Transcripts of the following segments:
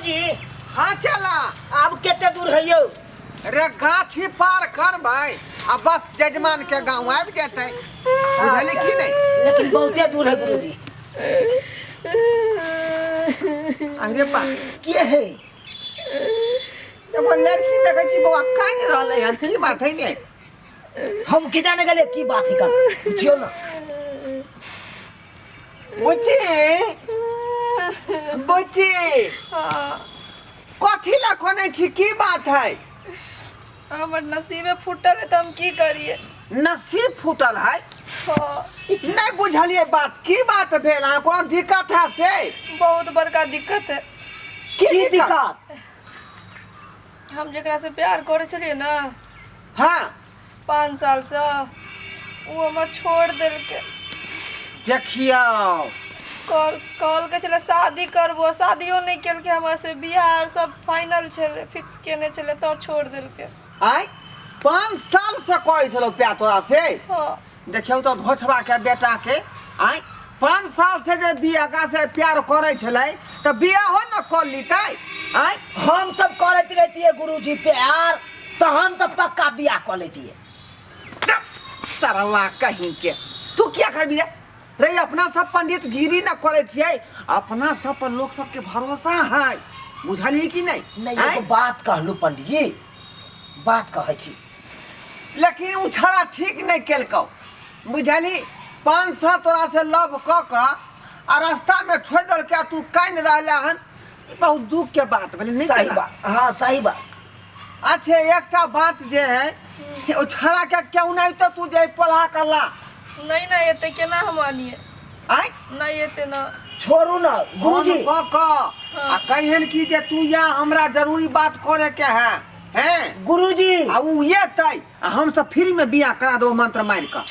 गुरुजी। हाँ चला। आब कते दूर है यौ? रे गाछी पार कर भाई आ बस जजमान के गांव आबि जेतै, बुझली की नहीं? लेकिन बहुते दूर है गुरुजी। अरे बा के है? एगो लड़की देखै छी बौआ कानि रहलै हन, की बात है ने? हम की जाने गेलियै की बात है का, पूछियो ना। बुच्ची बुच्ची। हाँ। कथी ला कोने छी, की बात है? हमर नसीबे फूटल है तऽ हम की करिए? नसीब फूटल है? हाँ। नहीं बुझलिए बात, की बात भेल? अहाँ कोनो दिक्कत है से? बहुत बड़का दिक्कत है। की की दिक्कत? दिक्कत? हम जेकरा से प्यार करे छलिए ना, हाँ, 5 साल से, ओ हमरा छोड़ देलकै। देखियौ, कहल के छलै शादी करबो, शादियो नहि केलकै हमरा से। बियाह आर सब फाइनल छलै, फिक्स केने छलै, तऽ छोड़ देलकै। आय 5 साल से कहै छलौ प्यार तोरा से? हाँ। देखियौ तऽ घोछबा के बेटा के, आय 5 साल से जे बियाह से प्यार करै छलै तऽ बियाहो न कऽ लितै? आय हम सब करैत रहतियै गुरुजी प्यार तऽ हम तऽ पक्का बियाह कऽ लेतियै। सरवा कहीं के, तू किया करबी रे? रे अपना सब पंडित गिरी न करै छियै, अपना सब पर लोक सबके भरोसा है, बुझलियै कि नहीं? नहीं। आँय? एगो बात कहलू पंडित जी, बात कहै छी। लेकिन उ छड़ा ठीक नहीं केलकौ, बुझली? 5 साल तोरा से लव कऽ कऽ आ रास्ता में छोड़ि देलकै आ तू कानि रहले हन, ई बहुत दुख के बात भेलै। नहीं सही केला? बात, हाँ सही बात। अच्छा एकटा बात जे है, ओ छड़ा के क्यों नहीं तो तू जे पढ़ा कर ला? नहीं ना एते केना हम आनिए? आय नहीं एते ना। छोड़ू ना गुरुजी। फोन कऽ कऽ आ कहिहन कि जे तू या हमरा जरूरी बात करे के है, हैं गुरुजी? आ उ एतै आ हम सब फ्री में बियाह करा देबो मंत्र मारि कऽ।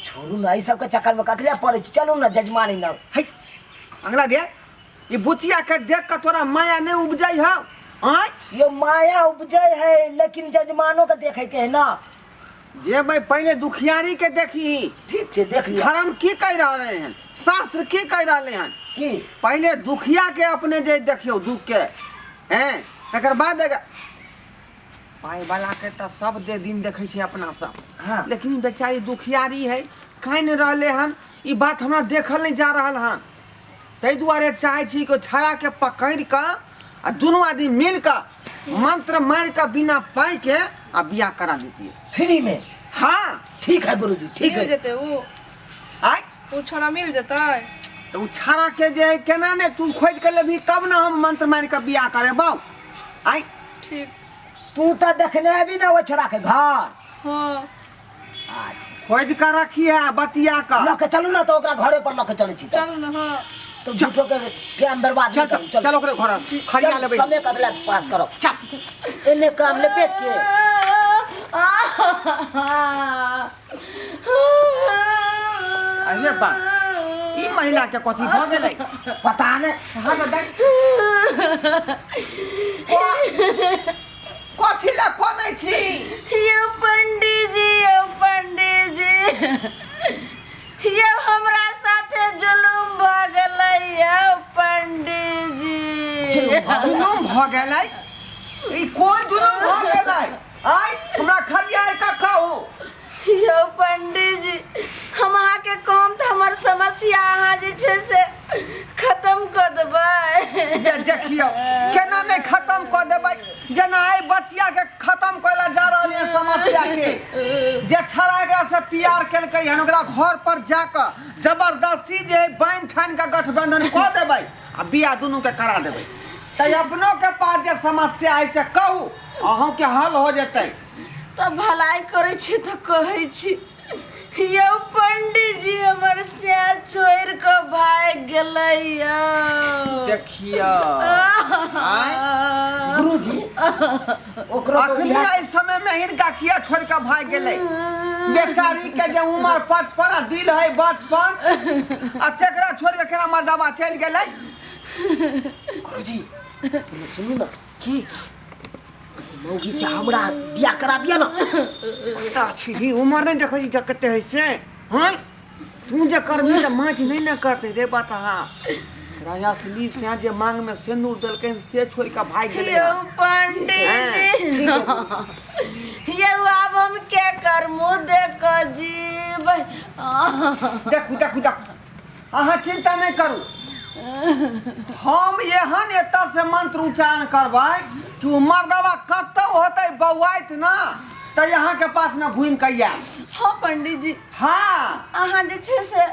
छोड़ू ना, ई सबके चक्कर में कथी लए पड़ै छी, चलू ना जजमानी ना। है अंगला रे, ई बुचिया के देख कऽ तोरा माया नहीं उपजै हौ? आँय? यो माया उपजै है, लेकिन जजमानो के देखे के है ना। जेबै पहिले दुखियारी के देखी। ठीक छै, देख लिअ। धर्म की कहि रहले हन, शास्त्र की कहि रहले हन? की? पहिले दुखिया के अपने जे देखियौ दुख के हैं, तकर बाद पाइ वाला के तऽ सब दे दिन देखै छै अपना सब। हाँ। लेकिन ई बेचारी दुखियारी है, कानि रहले हन, ई बात हमरा देखल नहीं जा रहल हन। ताहि दुआरे चाहै छी कि छड़ा के पकड़ि कऽ आ दुनू आदमी मिल कऽ मंत्र मारि कऽ बिना पाइ के आ बियाह करा देतियै फ्री में। हाँ। ठीक है गुरुजी, ठीक मिल है। जेतै उ? आय? उ छोड़ा मिल जेतै? तऽ उ छाड़ा के जे है केना ने तू खोजि कऽ लेबही तब ने हम मंत्र मारि कऽ बियाह करेबौ। आय? ठीक। तू तऽ देखने हेबी ना ओहि छोड़ा के घर? हाँ। अच्छा। खोजि कऽ रखी है बतिया कऽ। लऽ के चलू ना तऽ ओकरा घरे पर लऽ के चलै छी तऽ। चलू ना। हाँ। तो झूठो के टाइम बर्बाद चल नहीं करू। चल चल ओकरे घर खरिया लेबै। समय कदला पास करो। चल। एने काम लपेट के। अरे बा, ई महिला के कथी भऽ गेलै? पता नहीं। हाँ तऽ देख। कथी लए कनै छी? यौ पंडीजी, यौ पंडीजी, यौ हमरा साथे जुलुम भऽ गेलै यौ पंडीजी। जुलुम भऽ गेलै? ई कोन जुलुम भऽ गेलै? आय हमरा खरियार कऽ कहू। यौ पंडीजी, हम अहाँके कहम तऽ हमर समस्या अहाँ जे छै से खत्म कऽ देबै? देखियौ केना नहि खत्म कऽ देबै, जेना एहि बचिया के खत्म करै लए जा रहल यऽ समस्या के। जे छड़ा एकरा से प्यार केलकै हन, ओकरा घर पर जाकऽ जबरदस्ती जे है बान्हि ठानि कऽ गठबंधन कऽ देबै आ बियाह दुनू के करा देबै। तऽ अपनो के पास जे समस्या है से कहू, अहूँके हल हो जेतै। तऽ भलाई करै छी तऽ कहै छी यौ पंडीजी, हमर स्या छोड़ि कऽ भागि गेलै यौ। देखियौ आँय? गुरुजी, ओकरो तो अखनी एहि समय में हिनका किया छोड़ के भाग गेलै? बेचारी के जे उमर 55 आ दिल है 55, आ तेकरा छोड़ के केना मर्दाबा चलि गेलै? गुरुजी, सुनू ना। की? मौगी से हमरा बियाह करा दिया ना। पता छी उमर नहीं देखै छी जे कते है से? हाँ, तू जे करबी तऽ माछ नहीं ने करतै रे बतहा। राजा असली से जे मांग में सिंदूर देलकै से छोड़ के भाग गेलै। यौ पंडित जी, यौ आब हम के कर मुँह देख कऽ जीब? देखू देखू देखू, अहाँ चिंता नहि करू, हम एहन एतऽ से मंत्र उच्चारण करबै कि ओ मर्दबा कतौ होतै बौआइत ना तऽ अहाँके पास ने घुमि कऽ आयत। हाँ पंडित जी। हाँ। अहाँ जे छै से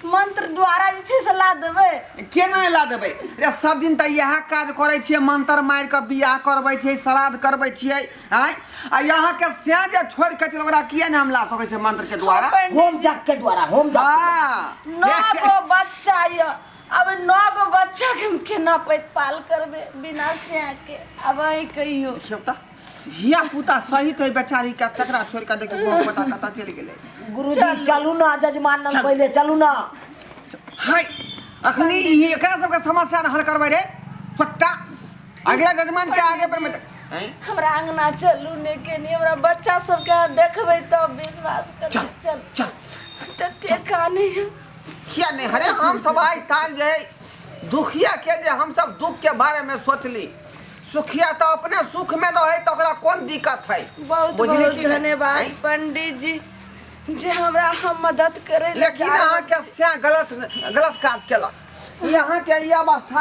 मंत्र द्वारा जे छै से ला देबै? केना ला देबै रे, सब दिन तऽ इएह काज करै छियै, मंत्र मारि कऽ बियाह करबै छियै, श्राद्ध करबै छियै। आँय, आ अहाँके से जे छोड़ि कऽ चल, ओकरा किया नहि हम ला सकै छियै मंत्र के द्वारा? पंडित होम जग के द्वारा, होम जग। हाँ। 9 गो बच्चा यऽ, आब 9 गो बच्चा के हम केना पाल करबै बिना सैं के? आब अहीं कहियौ। देखियौ तऽ धिया पुता सहित है बेचारी के, तकरा छोड़ि कऽ देखियौ पता कतऽ चलि गेलै। गुरुजी, चलू ना जजमान लग, पहिले चलू ना। हाय, अखनी ई एकरा सबके समस्या ने हल करबै रे छोटा, अगला जजमान के आगे पर में हैं? हमरा अंगना चलू ने, केनी हमरा बच्चा सबके अहाँ देखबै तब विश्वास करबै। चल। चल। चल। तते काने। किया नहीं? अरे हम सब आइ ताल जे दुखिया के जे हम सब दुख के बारे में सोचली, सुखिया तो अपने सुख में रहे तो ओकरा कोन दिक्कत है? बहुत बुझली बहुत कि नहि? धन्यवाद हैं? पंडित जी, जे हमरा हम मदद करे लेकिन अहाँके से गलत गलत काज केलक, ई अहाँके ई अवस्था।